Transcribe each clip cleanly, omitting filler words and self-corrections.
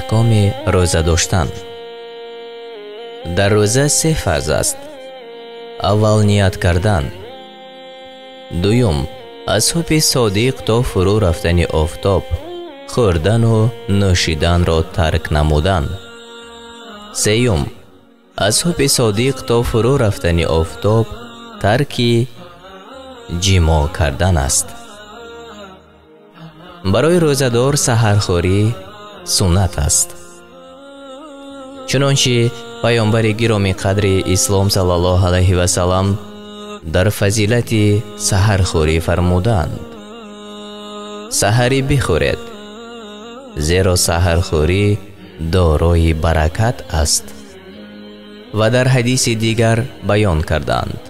Аҳкоми рӯза доштан. Дар рӯза се фарз аст. Аввал ният кардан. Дуюм, аз субҳи содиқ то фурӯ рафтани офтоб хӯрдану нӯшиданро тарк намудан. Сеюм, аз субҳи содиқ то фурӯ рафтани офтоб тарки ҷимоъ кардан аст. Барои рӯзадор саҳархӯрӣ суннат аст. Чунончи паёмбари гиромӣ қадри ислом саллаллоҳу алайҳи васаллам дар фазилати саҳархӯрӣ фармуданд: саҳарӣ бихӯред, зеро саҳархӯрӣ дорои баракат аст. Ва дар ҳадиси дигар баён карданд: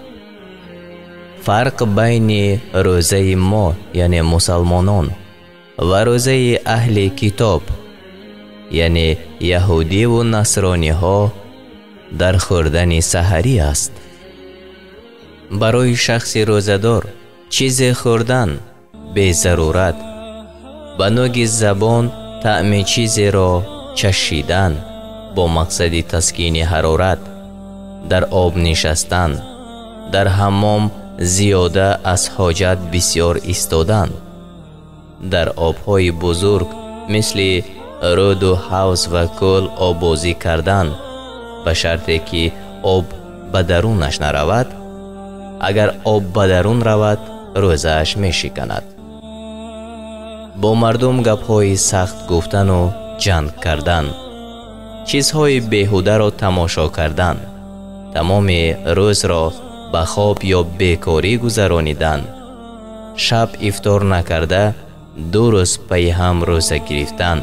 фарқ байни рӯзаи мо, яъне мусалмонон, ва рӯзаи аҳли китоб, яъне яҳудиву насрониҳо, дар хӯрдани саҳарӣ аст. Барои шахси рӯзадор чизе хӯрдан безарурат, ба нӯги забон таъми чизеро чашидан бо мақсади таскини ҳарорат, дар об нишастан, дар ҳаммом зиёда аз ҳоҷат бисёр истодан, дар обҳои бузург мисли рӯду ҳавз ва кӯл оббозӣ кардан ба шарте ки об ба дарунаш наравад. Агар об ба дарун равад, рӯзааш мешиканад. Бо мардум гапҳои сахт гуфтану ҷанг кардан, чизҳои беҳударо тамошо кардан, тамоми рӯзро ба хоб ё бекорӣ гузаронидан, шаб ифтор накарда ду рӯз пайи ҳам рӯза гирифтан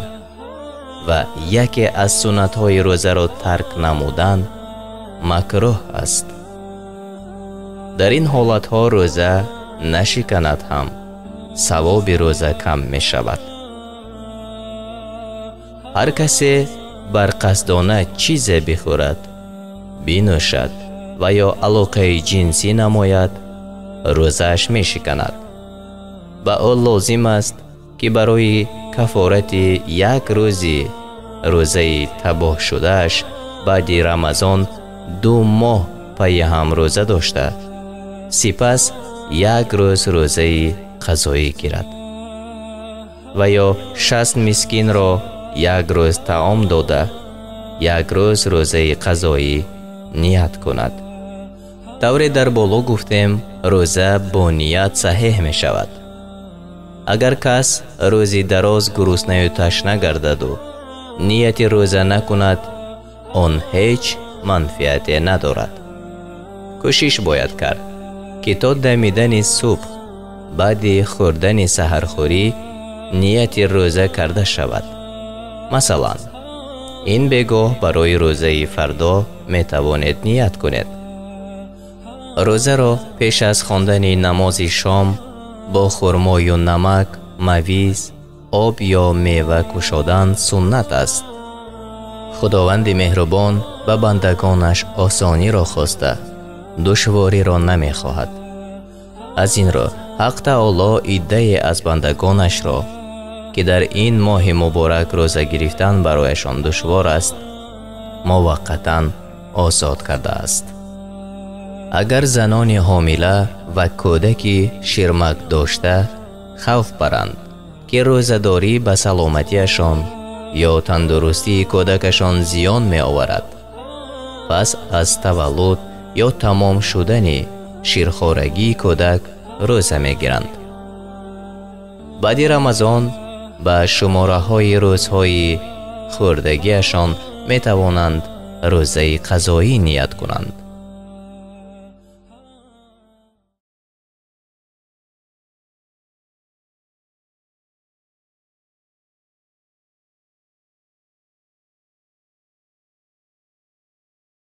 ва яке аз суннатҳои рӯзаро тарк намудан макрӯҳ аст. Дар ин ҳолатҳо рӯза нашиканад ҳам, савоби рӯза кам мешавад. Ҳар касе барқасдона чизе бихӯрад, бинӯшад ва ё алоқаи ҷинсӣ намояд, рӯзааш мешиканад. Ба ӯ лозим аст ки барои кафорати як рӯзи рӯзаи табоҳ шудааш баъди Рамазон 2 моҳ пайи ҳам рӯза дошта, сипас як рӯз рӯзаи қазоӣ гирад ва ё 60 мискинро як рӯз таом дода, як рӯз рӯзаи қазоӣ ният кунад. Тавре дар боло гуфтем, рӯза бо ният саҳеҳ мешавад. Агар кас рӯзи дароз гуруснаю ташна гардаду нияти рӯза накунад, он ҳеҷ манфиате надорад. Кӯшиш бояд кард ки то дамидани субҳ баъди хӯрдани саҳархӯрӣ нияти рӯза карда шавад. Масалан, ин бегоҳ барои рӯзаи фардо метавонед ният кунед. Рӯзаро пеш аз хондани намози шом бо хурмою намак, мавиз, об ё мева кушодан суннат аст. Худованди меҳрубон ба бандагонаш осониро хоста, душвориро намехоҳад. Аз ин рӯ ҳақ таоло иддае аз бандагонашро, ки дар ин моҳи муборак рӯза гирифтан барояшон душвор аст, муваққатан озод кардааст. Агар занони ҳомила ва кӯдаки ширмак дошта хавф баранд, ки рӯзадорӣ ба саломатиашон ё тандурустии кӯдакашон зиён меоварад, пас аз таваллуд ё тамом шудани ширхорагии кӯдак рӯза мегиранд. Баъди Рамазон ба шумораҳои рӯзҳои хӯрдагиашон метавонанд рӯзаи қазоӣ ният кунанд.